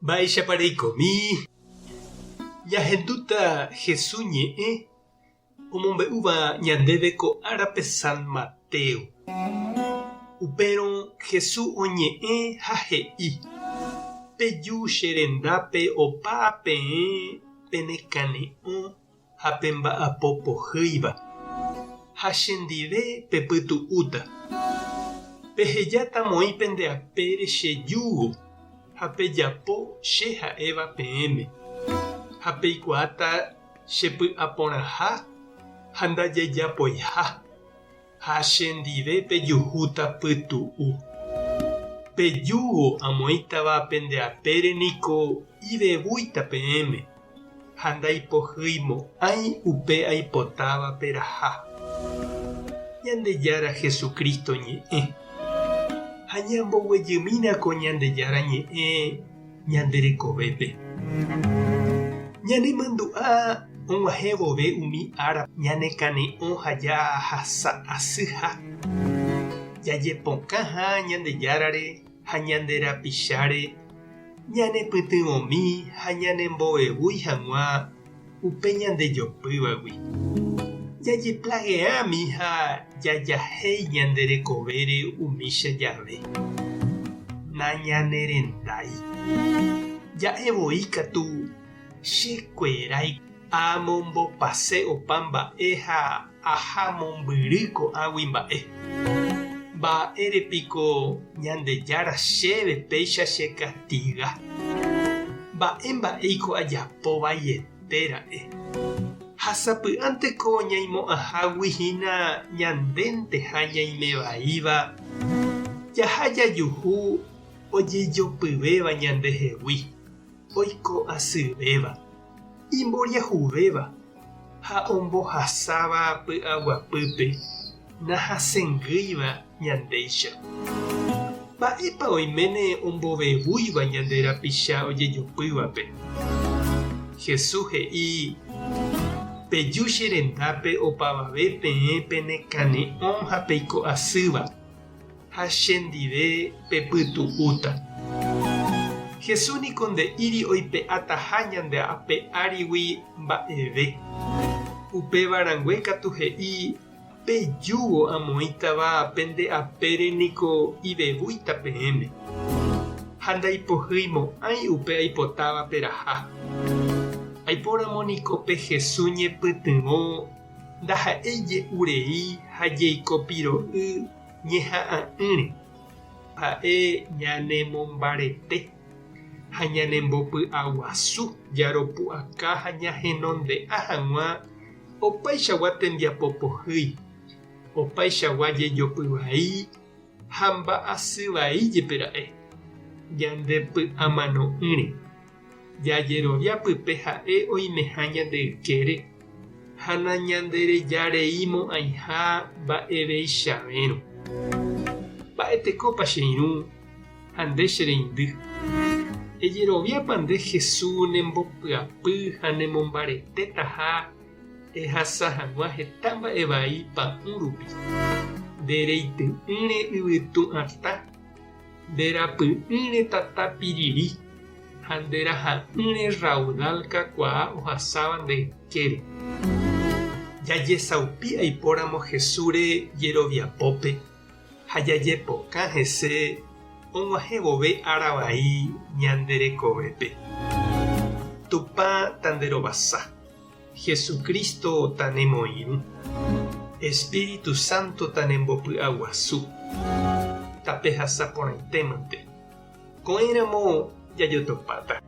Mba'éichapa reikomi? Ñahendúta Jesús ñe'ẽ omombe'úva ñandéve ko árape San Mateo. Upérõ Jesús oñe'ẽ ha he'i, Peju che rendápe opa peẽ penekane'õ ha pemba'apo pohýiva, ha chendive pepytu'úta. Pehejáta moĩ pende apére che júgo ha pejapo che ha'éva peẽme, ha peikuaáta chepy'aporãha ha ndajejapoiha. Ha chendive pejuhúta pytu'u. Pe júgo amoĩtava pende apére niko ivevúita peẽme, ha ndaipohyimo'ãi upe aipotáva peraha. Ñandejára Jesucristo ñe'ẽ. Ha ñamboguejymína ko Ñandejára ñe'ẽ ñande rekovépe. Ñanemandu'a og̃uahẽ vove umi ára ñanekane'õ ha jahasa asyha, jajepokãha Ñandejárare ha ñande rapicháre ñanepytyvõmi ha ñanembovevúi hag̃ua upe ñandejopývagui. Jajeplageámi ha jajahéi ñande rekovére umícha jave. Nañanerendái. Ja'e voi katu, Che kuerái amombopase opa mba'e ha aha mombyry ko'águi mba'e. Mba'ére piko Ñandejára chéve péicha chekastiga? Mba'e mba'éiko ajapo vaiete ra'e? Ha sapy'ánteko ñaimo'ãhágui hína ñandénteha ñaime vaíva, jaha jajuhu ojejopyvéva ñandehegui, oiko asyvéva, imboriahuvéva ha ombohasáva py'aguapýpe nahasẽngýiva ñandéicha. Mba'épa oiméne ombovevúiva ñande rapicha ojejopývape? Jesús he'i, Peju che rendápe opavave peẽ penekane'õ ha peiko asýva, ha chendive pepytu'úta. Jesús niko nde'íri oipe'ataha ñande ape árigui mba'eve. Upéva rangue katu he'i, Pe júgo amoĩtava pende apére niko ivevúita peẽme, ha ndaipohyimo'ãi upe aipotáva peraha. Aipóramo niko pe Jesús ñepytyvõ ndaha'éi je'u rei ha jeiko piro'y ñeha'ã'ỹre, ha'e ñanemombarete ha ñanembopy'aguasu jaropu'aka ha ñahenonde'a hag̃ua opaichagua tembiapo pohýi, opaichagua jejopy vai ha mba'asy vai jepe ra'e, ñande py'amano'ỹre. Jajerovia pype ha'e oimeha ñande ykére ha nañanderejareimo'ãiha mba'eveichavérõ. Mba'etekópa che irũ ha nde che reindy? Ejeroviápa nde Jesús nembopyapy ha nemombaretétaha ehasa hag̃ua heta mba'e vai pa'ũ rupi, nde reity'ỹre yvytu atã? Nde rapy'ỹre tata piriri ha nde raha'ỹre raudal kakuaa ohasáva nde ykére. Jajesaupi aipóramo Jesúsre jeroviapópe ha jajepokã hese og̃uahẽ vove ára vai ñande rekovépe. Tupã tanderovasa, Jesucristo tanemoirũ, Espíritu Santo tanembopy'aguasu, tapehasa porãitémante. Ko'ẽramo jajotopáta.